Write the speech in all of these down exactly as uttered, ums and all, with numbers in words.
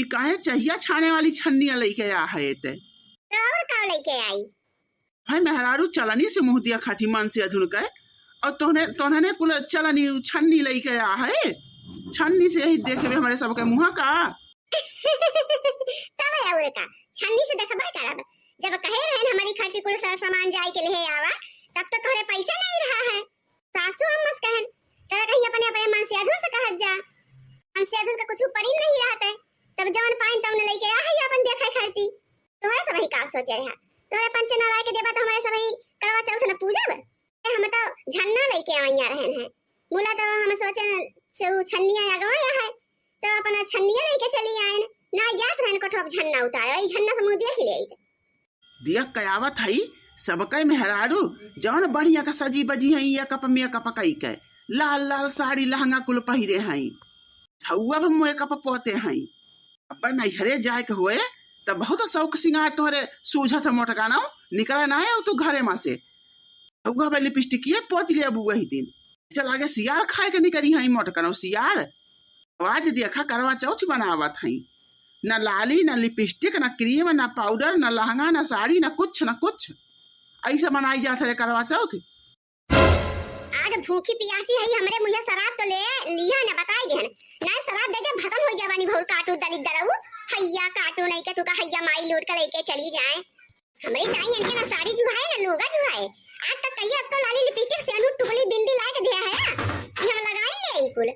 काहे चहिया छाने वाली छन्नी लइके आ है ते? तो और का लइके आई? भाई मेहरारू चलनी से मुँह दिया खाती मन से अधुन के, और तोहने, तोहने कुल चलनी छन्नी लइके आ है, छन्नी से यही देखे बे हमरे सबके मुँह का। तब और का, छन्नी से देखबे करब। जब कहे रहन हमरी खातिर कुल सारा सामान जाए के ले आवा, तब तो तोहरे पैसा नहीं रहा है। सासू अम्मा से कहन, तब कहीं अपने, अपने मन से अधुन से कहत जा। मन से अधुन का कुछ ऊपर ही नहीं रहत है। तब जवन पाइन तवन लइके आ है अपन देखे खातिर। तोहरे सबही का सोचे रहा? तोहरे पंचना लाइके देबा तो हमरे सबही करवा चौथ न पूजब? ए, हम तो झन्ना लइके आइया रहन हैं। मुला तो हम सोचे छु-, छन्निया अगवा या है, तो अपना छन्निया लइके चली आयन। ना जात रहन कोठो अब झन्ना उतारे, वही झन्ना से मुँह देख ले आइत। दिया कयावत हई, सबके मेहरारू जवन बढ़िया का सजी बजी हई, ये कप में कप कई के, लाल लाल साड़ी लहंगा कुल पहिरे हई, हउआ भी मुँह कप पोते हई। अब नैहरे जाए के होए, तब बहुत शौक सिंगार तोहरे सूझत है मोटका नाउ, निकला ना है तू घरे में से। हउआ बे लिपस्टिकिए पोत ले अब वही दिन। ऐसा लागे सियार खाए के निकरी हई मोटका नाउ, सियार। अब आज देखा करवा चौथ बनावत हई, ना लाली, ना लिपस्टिक, ना क्रीम, ना पाउडर, ना लहंगा, ना साड़ी, ना कुछ, ना कुछ। ऐसा मनाई जात है करवा चौथ। आज भूखी पियासी है, हमरे मुँहे शराब तो ले लिया ना, बताई देहन। ना शराब दे दे, भसम हो जावानी भौर काटू दलित दरऊ। हैया काटू नहीं के तू का हैया माई लूट के लेके चली जाए। हमरी ताई इनके ना साड़ी जुहाए ना लुगा जुहाए। आज तक कहिया अक्को लाली लिपस्टिक सेनू टुकली बिंदी लाए के दिया है कि हम लगाई ले ई कुल।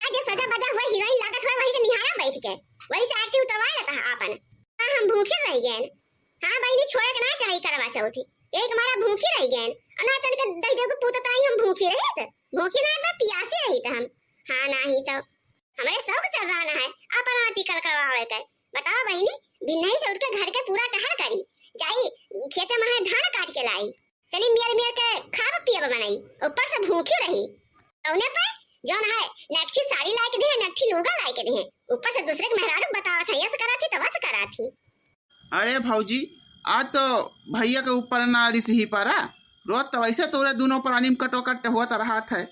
आज ये सजा बजा हुआ हीरोइन लागत हुआ वही के निहारा बैठ के वही से आरती उतरवा लेता है आपन। हाँ, हम भूखे रह गए। हाँ बहिनी, छोड़े के ना चाही करवा चौथी, यही के मारा भूखी रह गए। और ना तनिक दही दे को पूत ताई हम भूखी रही थे, भूखी ना बा पियासी रही थे हम। हाँ नाही तो हमरे शौक चल रहा ना है अपन आती कल करवावे के। बताओ बहिनी, दिन नहीं से उठ के घर के पूरा टहल करी, जाई खेते में है धान काट के लाई, चली मियर मियर के खाब पियब बनाई, ऊपर से भूखी रही। कौने पे जौन है नकठी साड़ी लाए के दिहे, नकठी लुगा लाए के दिहे, ऊपर से दूसरे के मेहरारू बतावत है, यस करा थी तो वस करा थी। अरे भौजी, आज तो भैया के ऊपर ना रिसही पारा, रोज तो वैसे तोरे दोनों प्राणी में कटोकट होत रहत है।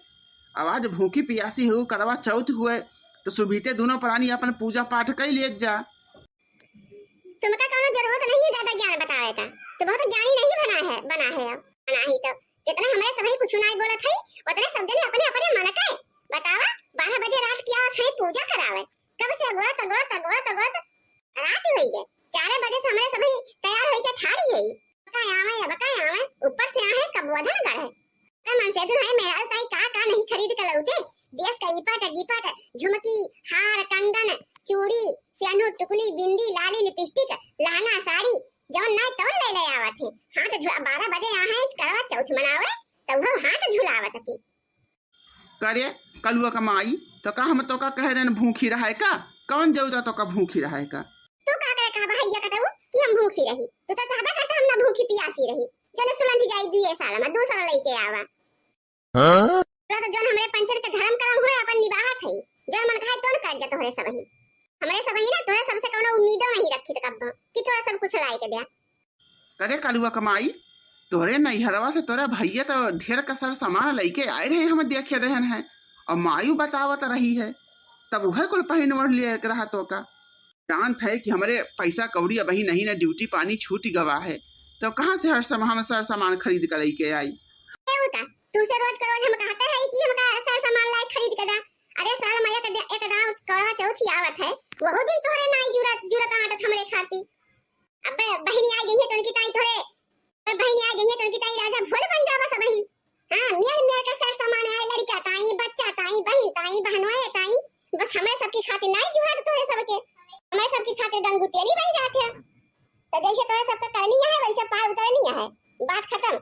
अब आज भूखी पियासी हो, करवा चौथ हुए, तो सुबीते दोनों प्राणी अपन पूजा पाठ कर लिए जा। तुमका कौनो जरूरत नहीं है ज्यादा ज्ञान बतावे का, तो बहुत ज्ञानी नहीं बना है, बना है अब। नाही तो जितना हमरे सबही कुछ नाई बोलत है, उतने सब जने अपने अपने मन के बतावा। बारह बजे रात किया है पूजा करावे, कब से अगोरत अगोरत अगोरत अगोरत रात होई गए। चार बजे से हमरे सबही तैयार होई के ठाड़ी है। अब का आवे, अब का आवे, ऊपर से आहे कबोधन गढ़ है। का मन से दुल्हन मेहरारू ताई का का नहीं खरीद के लौटे, देश का ईपट गिपट, झुमकी, हार, कंगन, चूड़ी, सेनू, टुकली, बिंदी, लाली, लिपस्टिक, लहंगा, साड़ी, जौन ना तौन ले ले आवत है। हाथ झुला, बारह बजे आ है करवा चौथ मनावे, तो वो हाथ झुलावत की। करे कलुआ का माई, तो का हम तो का कह रहे भूखी रहे का? कौन जरूरत तो का भूखी रहे का? तू का करे कहबा हैया कटऊ कि हम भूखी रही? तू तो चाहबे करता हम ना भूखी पियासी रही। जने सुलंघी जाई दुए साल में, दो साल लेके आवा। हाँ? तोरा तो जौन हमरे पंचन के धर्म करम हुए अपन निबाहत है, जौन मन कहे तौन कर जा तोहरे सबही। हमरे सबही ना तोहरे सबसे कौनो उम्मीदो नहीं रखी त कब्बो कि तोहरा सब कुछ लाई के द्या। करे कलुआ का माई, तोहरे नैहरवा से तोहरा भैया तो ढेर का सर सामान लइके आए रहे, हम देखे रहन है, और मायू बतावत रही है, तब वह कुल पहिन ओढ़ लिए रहा तो का। जानत है कि हमरे पैसा कौड़ी अबही नहीं ना, ड्यूटी पानी छूट गवा है, तो कहाँ से हर सम-, हम सर सामान खरीद के लइके आई? ए उल्टा, तुमसे रोज का रोज हम कहते हैं कि हमका सर सामान लाए खरीद के दा। अरे साल में एक दे-, एक दाव करवा चौथ ही आवत है, वहू दिन तोहरे नाई जुरत, जुरत आटत हमरे खाती। अब बहिनी आई गई है तो उनकी ताई तोहरे बहिनी आ गई है तो उनकी ताई राजा भोज बन जावा सब बहिन। हाँ, मेर मेर का सर सामान है, लड़का ताई, बच्चा ताई, बहिन ताई, बहनोए ताई, बस हमरे सबकी खातिर नाई जुहात तोरे सबके, हमरे सबकी खातिर गंगू तेली बन जात है। तो जैसे तोरे सबका करनी है वैसे पार उतरनी है, बात खत्म।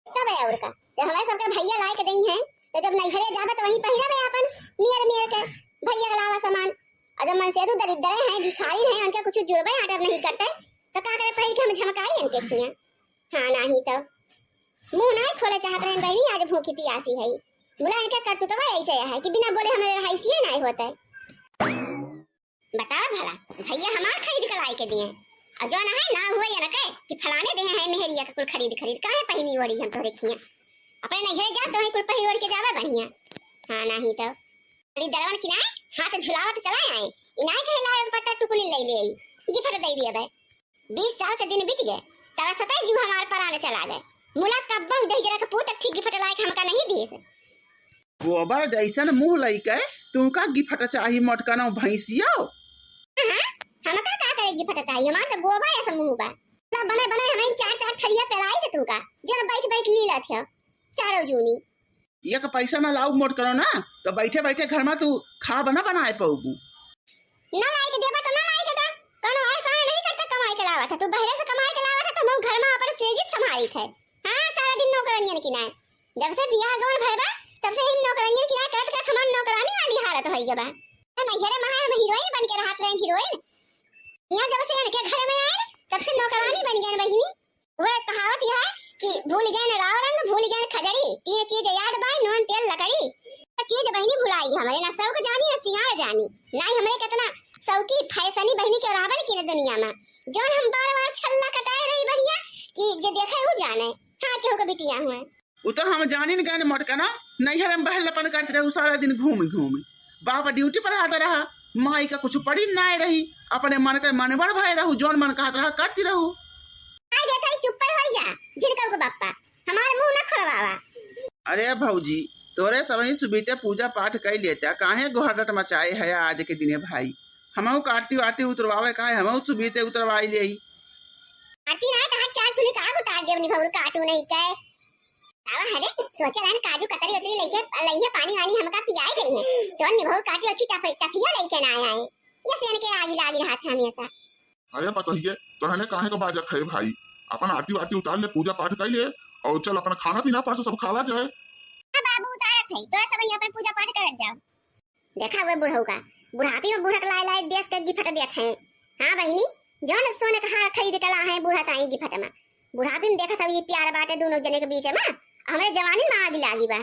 तब है और का, जब हमरे सबके भैया लाए के दई है तो जब नैहरे जाबे तो वहीं पहिरबे अपन मेर मेर के भैया के लावा सामान। और जब मनसेधु दरिद्र हैं, भिखारी हैं, उनके कुछ जुड़बे आडर नहीं करते, तो का करे पहिर के हम झमकाई इनके खिया? हाँ, नाही तो मुँह नाही खोले चाहत रहे बहिनी, आज भूखी पियासी है। मुला इनके करतुतवा ऐसे है कि बिना बोले हमारे रहाइसिए नाही होते। बता भला, भैया हमार खरीद के लाई के दिए, और जो ना है ना हुए इनके कि फलाने दे हैं मेहरिया के कुल खरीद खरीद, काहे पहिनी ओढ़ी हम तोहरे खिया? अपने नैहरे जा, तोहे कुल पहिर ओढ़ के जावे बढ़िया। हाँ, नाही तो अरे दरवन किनारे हाथ झुलावत चला आए, इनाय कहे लायक पता टुकुली ले ले, गिफट दे दिया बे। बीस साल के दिन बीत गए, तरसते जीव हमार परान चला गए। मुला कब्बो दहिजरा के पूत ठीक गिफट लायक हमका नहीं दिए से। गोबर जैसन मुँह लइके तुमका गिफट चाही मोटकनो भैंसियो। हाँ, हमका का करे गिफट चाही, हमार तो गोबर ऐसा मुँह बा। ला बने बने हमें चार चार थरिया पेलाई दे तुमका, जन बैठ बैठ लीला थे चारों जूनी। एक पैसा ना लाऊ मोटकनो ना, तो बैठे बैठे घर में तू खा बना बनाए पउबू। ना लाई के देबा तो ना लाई के दा, कोनो ऐसा नहीं करता कमाई के लावत है, तू बहरे से कमाई के लावत है तो हम घर में अपन सिरजित संभालित है। हाँ, सारा दिन नौकरानियन की ना, जब से बियाह गौन भय बा, तब से इन नौकरानियन की ना करत करत हमार नौकरानी वाली हालत होई गबा। तो नैहरे में हम हीरोइन बन के रहत रहे, हीरोइन। यहाँ जब से इनके घर में आए, तब से नौकरानी बन गए बहिनी। वो एक कहावत यह है कि भूल गए न राव रंग, भूल गए न खजड़ी, तीन चीज याद बाई, नून तेल लकड़ी। तो चीज बहिनी भुलाई हमरे, ना शौक जानी, ना सिंगार जानी, ना ही हमरे कितना शौकी फैशनी बहिनी के रावण की न दुनिया में। जौन हम बार बार छल्ला कटाए रही बढ़िया कि जे देखे वो जाने, हाँ केहू के बिटिया हुए। उ तो हम जानिन गए मोटकना, नैहर में बहलपन करती रहू सारा दिन घूम घूम। बाप ड्यूटी पर रहत रहा, माई का कुछ पड़ी ना रही, अपने मन के मनबड़ भय रहू, जौन मन कहत रहा करती रहू। आई देखा, चुप्पे हो जा, झिनकऊ के बप्पा, हमार मुंह ना खोलवावा। अरे भौजी, तोरे सबही सुबीते पूजा पाठ कई लेता, काहे गोहरट मचाए है आज के दिने भाई? हमहू काटती वाटती उतरवावे का है, हमहू सुबीते उतरवाई लेई। आती ना, तहार चार चूल्ही का आग उतार देब, निभौर काटू नहीं के। आवा हरे, सोचे रहन काजू कतरी उतरी लइके, लइहे पानी वानी हमका पियाए देइहे। जौन निभौर काटी अच्छी टफ-, टफिया लइके ना आए। ये सेन के आगी लागी रहत है हमेशा। अरे पतोहिए, तोहने काहे का बाजा खाए भाई? अपन आरती वारती उतार ले, पूजा पाठ कर ले, और चल अपन खाना पीना पास सब खावा जाए। हाँ बाबू, उतारत है, तोरा सब यहाँ पर पूजा पाठ करत जाओ। देखा हुए बुढ़ऊ का, बुढ़ापी में बूढ़ा के लाए लाए देश के गिफ्ट देत हैं। हाँ बहिनी, जौन सोने का हार खरीद के ला है बूढ़ा ताई गिफ्ट में। बुढ़ापी में देखत हऊ ये प्यार बाटे दोनों जने के बीच में, हमरे जवानी में आग लागी बा।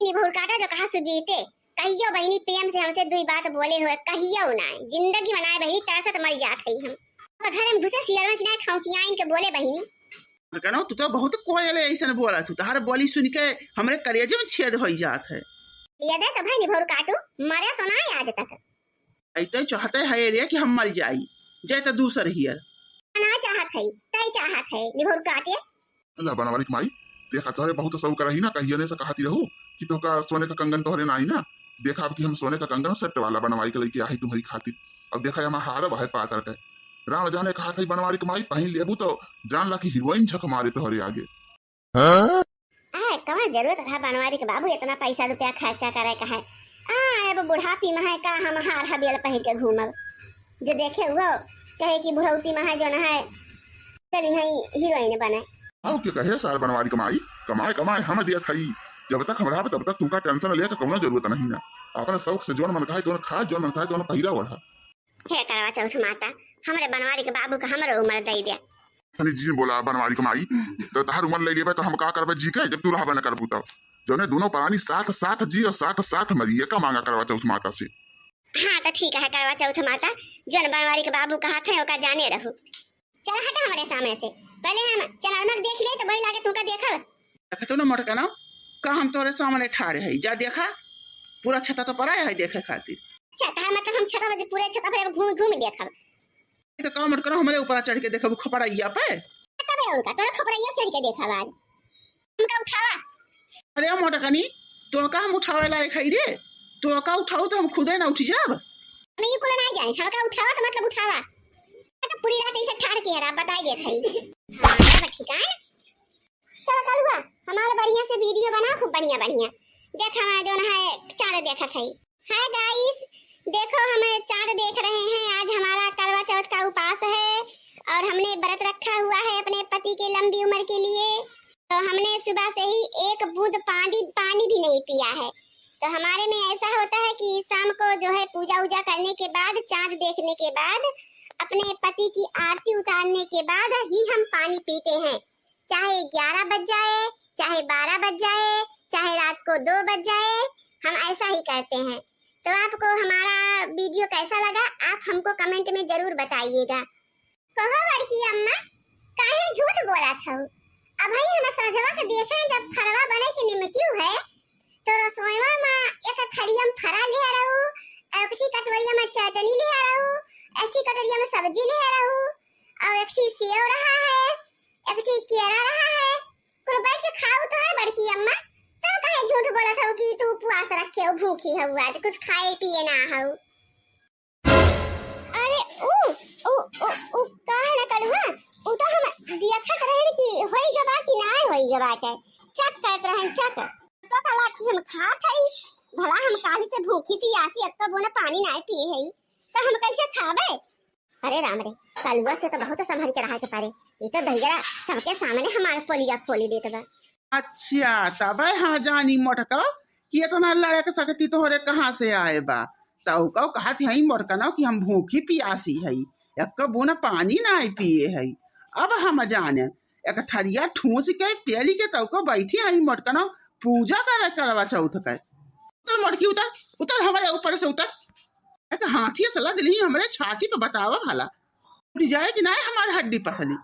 ये बहुर काटा जो कहा सुबीते, कहियो बहिनी प्रेम से हमसे दुई बात बोले हुए, कहियो ना, जिंदगी बनाए बहिनी तरसत मर जात है हम। अब घर में घुसे सियरवा की ना खौंकिया इनके बोले बहिनी। कहनो, तू तो बहुत कोयल है, ऐसन बोला तू, तहार बोली सुन के हमरे कलेजे में छेद हो जात है। ये दे तो भाई निभौर काटू, मरे तो ना आज तक। ऐते चाहते है रे कि हम मर जाई, जाए तो दूसर हियर। ना चाहत है, तय चाहत है, निभौर काटे। अल्लाह बनवारी के माई, देखा तोहरे बहुत शौक रही ना, कहिए ने से कहती रहू कि तोहका सोने का कंगन तोहरे ना आई ना। देखा अब कि हम सोने का कंगन सेट वाला बनवाई के लेके आई तुम्हारी खातिर। अब देखा हमार हार भाई पातर के। राम जाने कहा था बनवारी के माई, पहन लेबू तो जान ला कि हीरोइन झक मारे तोहरे आगे। हाँ? आ, कौन जरूरत रहा बनवारी के बाबू इतना पैसा रुपया खर्चा करे का है? आ, अब बुढ़ापी में है का हम हार हबेल पहिर के घूमब? जो देखे वो कहे कि बुढ़ौती में है जो न है, चली है हीरोइन बने। आओ के कहे सार बनवारी के माई, कमाए कमाए हम दिया थाई, जब तक हमरा तब तक तुमका टेंशन लेके कौनो जरूरत नहीं ना। अपने शौक से जौन मन खाए तौन खा, जौन मन खाए तौन पहिरा ओढ़ा। हे करवा चौथ माता, हमरे बनवारी के बाबू का हमरो उम्र दे दे। तनी जी बोला बनवारी के माई, तो तहार उम्र ले लेबे तो हम का करबे जी के, जब तू रहबे न करबू तब। जौने दोनों प्राणी साथ साथ जी और साथ साथ मरी, ये का मांगा करवा चौथ माता से? हाँ तो ठीक है करवा चौथ माता, जौन बनवारी के बाबू कहा थे ओका जाने रहू। चल हटा हमरे सामने से, पहले हम चनरमा के देख ले तो वही लागे तुमका देखब। देखा तो ना मोटका ना, का हम तोरे सामने ठाड़ है, जा देखा, पूरा छता तो पड़ा है देखे खातिर। अच्छा, तहार मतलब हम छता पर, पूरे छता पर घूम घूम देखब। ये तो काम मत करो, हमरे ऊपर चढ़ के देखब खपड़ैया पे। तबे उनका तोरा खपड़ैया चढ़ के देखब आज। हमका उठावा। अरे मोटकनी, तोहका हम उठावे लायक है रे? तोहका उठाऊ तो हम खुदे ना उठ जाब। हम ये कुल ना जाए, हमका उठावा तो मतलब उठावा। तो पूरी रात ऐसे ठाड़ के है, बताई देत है। हाँ, ठीक है। चलो कलुआ, हमारा बढ़िया से वीडियो बना, खूब बढ़िया बढ़िया। देख हमारा जो है चांद देखत है। हाय गाइस, देखो हम चांद देख रहे हैं। आज हमारा करवा चौथ का उपास है और हमने व्रत रखा हुआ है अपने पति के लंबी उम्र के लिए। तो हमने सुबह से ही एक बूंद पानी, पानी भी नहीं पिया है। तो हमारे में ऐसा होता है कि शाम को जो है पूजा वूजा करने के बाद, चांद देखने के बाद, अपने पति की आरती उतारने के बाद ही हम पानी पीते हैं। चाहे ग्यारह बज जाए, चाहे बारह बज जाए, चाहे रात को दो बज जाए, हम ऐसा ही करते हैं। तो आपको हमारा वीडियो कैसा लगा, आप हमको कमेंट में जरूर बताइएगा। कहो बड़की अम्मा, काहे झूठ बोलत हऊ? अबही हम संझवा के देखे जब फरवा बने के निमकियो है, तो रसोईवा में एक थरिया में फरा ले रहू, और एक कटोरिया में चटनी लिहे रहू, एक ठी कटोरिया में सब्जी लिहे रहू, अउ एक ठी सेव रहा है, एक ठी केरा रहा है। कुल बैठ के खाऊ तो है बड़की अम्मा, तब काहे झूठ बोलत हऊ कि तू उपवास रखे हो, भूखी हऊ, आज कुछ खाए पिए ना हऊ। अरे उ, उ, उ, उ का है ना कलुआ, उ तो हम देखत रहन कि होई गवा कि ना होई गवा के, चेक करत रहन, चेक। तो कहला कि हम खात हई, भला हम काली से भूखी पियासी एक बूंद पानी ना पिए हई, तो हम कैसे खाबे? अरे राम रे, कलुआ से तो बहुत संभल के रहा के पड़े। ये तो दहिजरा सबके सामने हमारे पोलिया खोली देत बा। अच्छा, तबे हम जानी मोटका कि इतना लड़क शक्ति तोहरे कहाँ से आए बा। तउ कउ कहत हई मोटकनो कि हम भूखी पियासी हई, एक बूंद पानी नाई पिए हई। अब हम जाने, एक थरिया ठूस के पेली के तउ कउ बैठी हई मोटकनो पूजा करे करवा चौथ के। उतर मोटकी, उतर, उतर, हमारे ऊपर से उतर। एक हाथी सला दिलही हमरे छाती पे, बतावा भला। उठ जाए कि नाई हमार हड्डी पसली।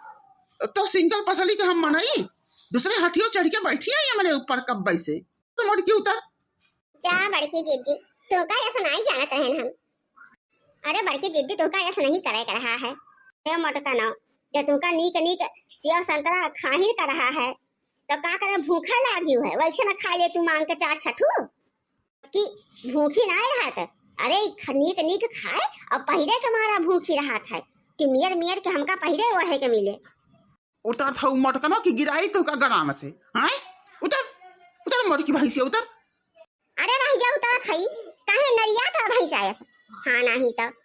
तो सिंगल पसली के हम मनई, दूसरे हाथियों चढ़ के बैठी है हमरे ऊपर कब्बे से। तो मोटकी उतर। जा बड़की जिज्जी, तुमका ऐसा नाई जानत रहन हम। अरे बड़की जिज्जी, तुमका ऐसा नहीं करे के रहा है। ए मोटकनो, जब तुमका नीक नीक सेव संतरा खाहिन का रहा है, तो का करे, भूखा लागियो है, वैसे ना खा ले तू मांग के चार छठू। कि भूखी ना रहत। अरे, ई ख-, नीक नीक खाए अउ पहिरे के मारा भूखी रहत है कि मियर मियर के हमका पहिरे ओढ़े के मिले। उतर थऊ मोटकनो कि गिराई तोहका गड़ाम से, हैं? उतर, उतर मोटकी भैंसिया, उतर। अरे रह जा, उतरत हई, काहे नरिया था भैंस आयस? हाँ, नाही तो